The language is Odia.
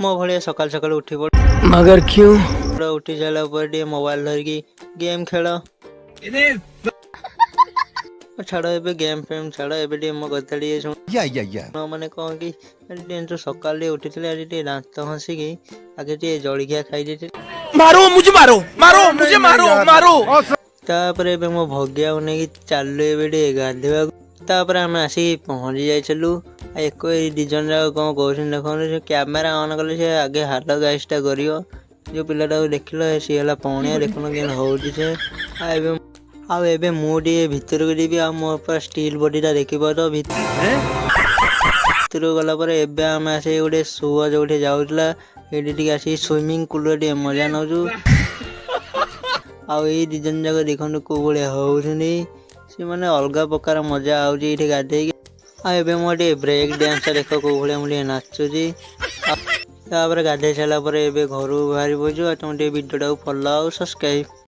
ମୋ ଭଳିଆ ସକାଳୁ ସକାଳୁ ଉଠି ପଡ଼। मगर क्यों? ଉଠି ସାରିଲା ପରେ ଟିକେ ମୋବାଇଲ ଧରିକି ଗେମ୍ ଖେଳ। ଛାଡ଼, ଏବେ ଗେମ୍ ଫେମ୍ ଛାଡ଼, ଏବେ ଟିକେ ମୋ କଥା ଟିକେ ଶୁଣ। Yeah. ମାନେ କ'ଣ କି, ଆଜି ଟିକେ ଯୋଉ ସକାଳୁ ଟିକେ ଉଠିଥିଲି, ଆଜି ଟିକେ ଦାନ୍ତ ଘଷିକି ଆଗେ ଟିକେ ଜଳଖିଆ ଖାଇ ଦେଇଥିଲି। मारो मुझे, मारो, मारो मुझे, मारो, मारो। ତାପରେ ଏବେ ମୋ ଭଗିଆକୁ ନେଇକି ଚାଲିଲୁ ଏବେ ଟିକେ ଗାଧୋଇବାକୁ। ତାପରେ ଆମେ ଆସିକି ପହଞ୍ଚି ଯାଇଥିଲୁ। ଆଉ ଏକ ଏଇ 2 ଜଣ ଯାକ କ'ଣ କହୁଛନ୍ତି ଦେଖନ୍ତୁ। ସେ କ୍ୟାମେରା ଅନ୍ କଲେ ସେ ଆଗେ ହାଲୋ ଗାଇସଟା କରିବ। ଯେଉଁ ପିଲାଟାକୁ ଦେଖିଲ, ସିଏ ହେଲା ପଣିଆ। ଦେଖୁନ କେମିତି ହଉଛି ସେ। ଆଉ ଏବେ ମୁଁ ଟିକେ ଭିତରକୁ ଯିବି, ଆଉ ମୋ ପୁରା ଷ୍ଟିଲ୍ ବଡିଟା ଦେଖିପାରୁଥିବ ଭିତରକୁ ଗଲା ପରେ। ଏବେ ଆମେ ଆସିକି ଗୋଟେ ସୁଅ ଯୋଉଠି ଯାଉଥିଲା, ଏଇଠି ଟିକେ ଆସିକି ସୁଇମିଂ ପୁଲରେ ଟିକେ ମଜା ନେଉଛୁ। ଆଉ ଏଇ 2 ଜଣ ଯାକ ଦେଖନ୍ତୁ କୋଉ ଭଳିଆ ହଉଛନ୍ତି ସେମାନେ। ଅଲଗା ପ୍ରକାର ମଜା ଆଉଛି ଏଇଠି ଗାଧେଇକି। ଆଉ ଏବେ ମୁଁ ଟିକେ ବ୍ରେକ୍ ଡ୍ୟାନ୍ସଟା ଦେଖ, କୋଉ ଭଳିଆ ମୁଁ ଟିକେ ନାଚୁଛି। ଆଉ ତାପରେ ଗାଧେଇ ସାରିଲା ପରେ ଏବେ ଘରୁ ବାହାରି ପଡୁଛୁ। ଆଉ ତମେ ଟିକେ ଭିଡ଼ିଓଟାକୁ ଫଲୋ ଆଉ ସବସ୍କ୍ରାଇବ୍।